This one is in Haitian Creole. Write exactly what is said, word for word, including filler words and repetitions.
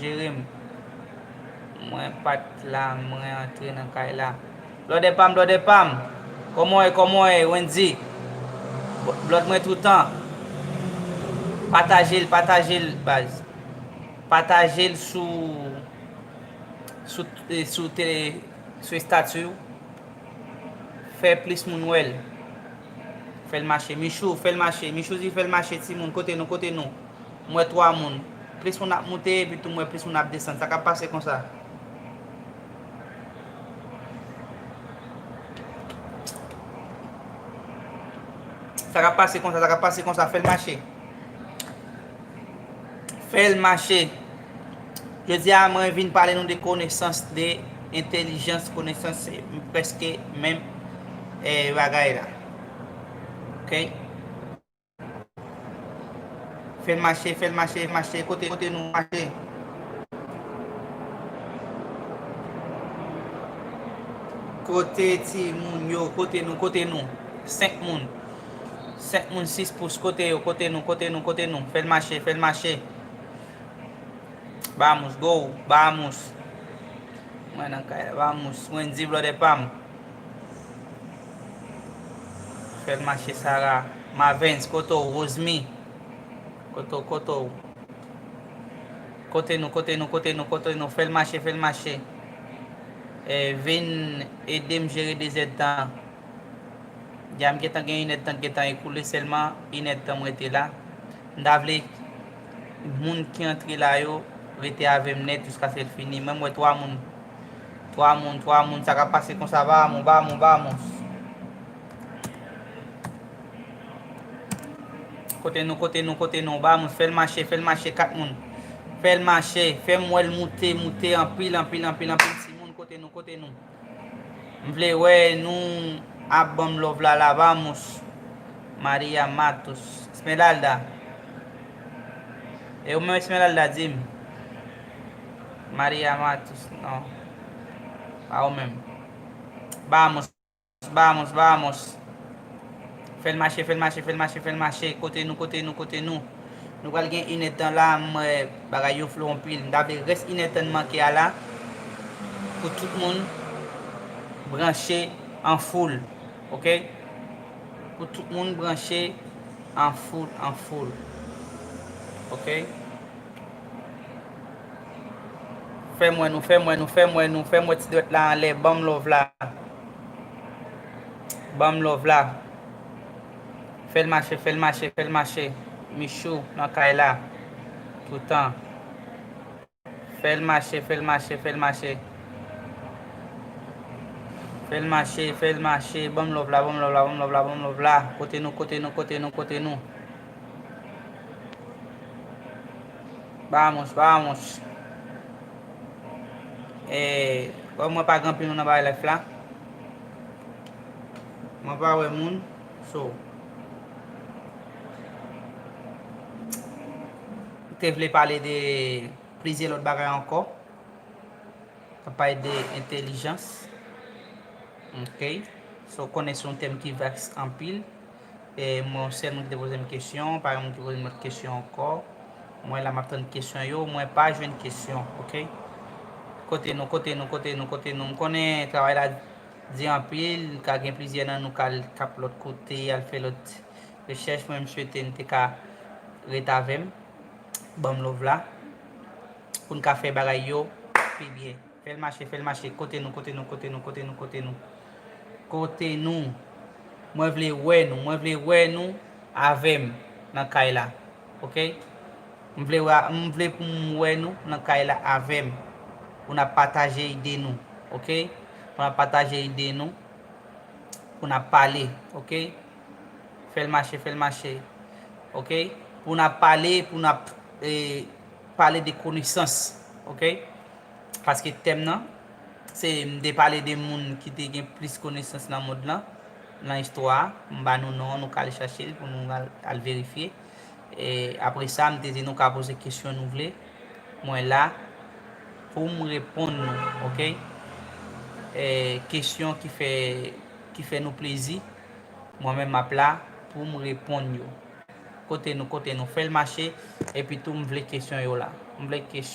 jere m. Mwen pa t la, mwen antre nan kay la. Blòdè pa m, blòdè pa m. Kòman w ye, kòman w ye, Wendy? Blòd mwen toutan. Pataje l, pataje l, baz. Pataje l sou, sou, eh, sou tele, sou estati w. Fè plis moun wè l. Fè l mache. Michou, fè l mache. Michou di fè l mache, timoun. Kote nou, kote nou? M wè twa moun. Plis moun ap moute, epi tou m wè plis moun ap desann. Sa k ap pase konsa? Sa k ap pase konsa? Sa k ap pase konsa? Fè l mache. Fè l mache. Jodi a, mwen vin pale nou de konesans, de entèlijans, konesans, m prèske menm, eh, bagay la. Ok? Fè l mache, fè l mache, mache, kote, kote nou mache. Kote timoun yo, kote nou, kote nou. Senk moun. Senk moun, sis pous, kote yo, kote nou, kote nou, kote nou. Fè l mache, fè l mache. Vamos, go, vamos. Mwen nan kay la, vamos. Wendy, blòdè pa m. Fè l mache, Sara. Mavens, kote w? Rosemy. Kote w, kote w? Kote nou, kote nou, kote nou, kote nou? Fè l mache, fè l mache. Eh, vin ede m jere de zèdtan. Ya m gentan gen inèdtan k gentan ekoule, sèlman inèdtan m rete la. M ta vle moun ki antre la yo rete avè m nèt jiskaske l fini. Mwen, m wè twa moun. Twa moun, twa moun. Sa k ap pase konsa? Vamos, vamos, vamos. Kote nou, kote nou, kote nou? Vamos, fè l mache, fè l mache, kat moun. Fè l mache, fè m wè l moute, moute anpil, anpil, anpil, anpil. Timoun, kote nou, kote nou? M vle wè nou ap ban m love la, la, vamos. Maria Matos. Esmeralda. E ou menm, Esmeralda, di m. Maria Matos, non. Pa ou menm. Vamos, vamos, vamos. Fè l mache, fè l mache, fè l mache, fè l mache. Kote nou, kote nou, kote nou? Nou pral gen inèdtan la, m wè bagay yo flou anpil. M ta vle rès inèdtan n manke a la pou tout moun branche an foul, ok? Pou tout moun branche an foul, an foul, ok? Fè m wè nou, fè m wè nou, fè m wè nou, fè m wè ti dwèt la anlè, ban m love la. Ban m love la. Fè l mache, fè l mache, fè l mache. Michou nan kay la. Toutan. Fè l mache, fè l mache, fè l mache. Fè l mache, fè l mache. Ban m love la, ban m love la, ban m love la, ban m love la. Kote nou, kote nou, kote nou, kote nou? Vamos, vamos. Eh, bon, mwen pa gen anpil moun nan bagay live la. Mwen pa wè moun. So, m te vle pale de plizyè lòt bagay ankò. N ap pale de entèlijans. Ok. So, konnen se yon tèm ki vas anpil. E mwen, yon sèl moun ki te poze m kesyon, pa gen moun ki poze m lòt kesyon ankò. Mwen la, m ap tann kesyon yo, mwen pa jwenn kesyon, ok? Kote nou, kote nou, kote nou, kote nou? M konnen travay la di anpil, ka gen plizyè nan nou k al, k ap lòt kote, al fè lòt rechèch. Mwen, m swete n te ka ret avè m, ban m love la, pou n ka fè bagay yo pi byen. Fè l mache, fè l mache. Kote nou, kote nou, kote nou, kote nou, kote nou? Kote nou? Mwen vle wè nou, mwen vle wè nou avè m nan kay la. Ok? M vle wè, m vle pou m wè nou nan kay la avè m. Pou n ap pataje ide nou. Ok? Pou n ap pataje ide nou. Pou n ap pale. Ok? Fè l mache, fè l mache. Ok? Pou n ap pale, pou n ap, eh, pale de konesans. Ok? Paske tèm nan, se m te pale de moun ki te gen plis konesans nan mond lan, nan istwa a. M ba nou non an, nou ka al chache l pou nou al, al verifye. E apre sa, m te di nou ka poze kesyon nou vle. Mwen la pou m reponn nou, ok? E kesyon ki fè, ki fè nou plezi, mwen menm m ap la pou m reponn yo. Kote nou, kote nou? Fè l mache, epi tou m vle kesyon yo la. M vle kesyon.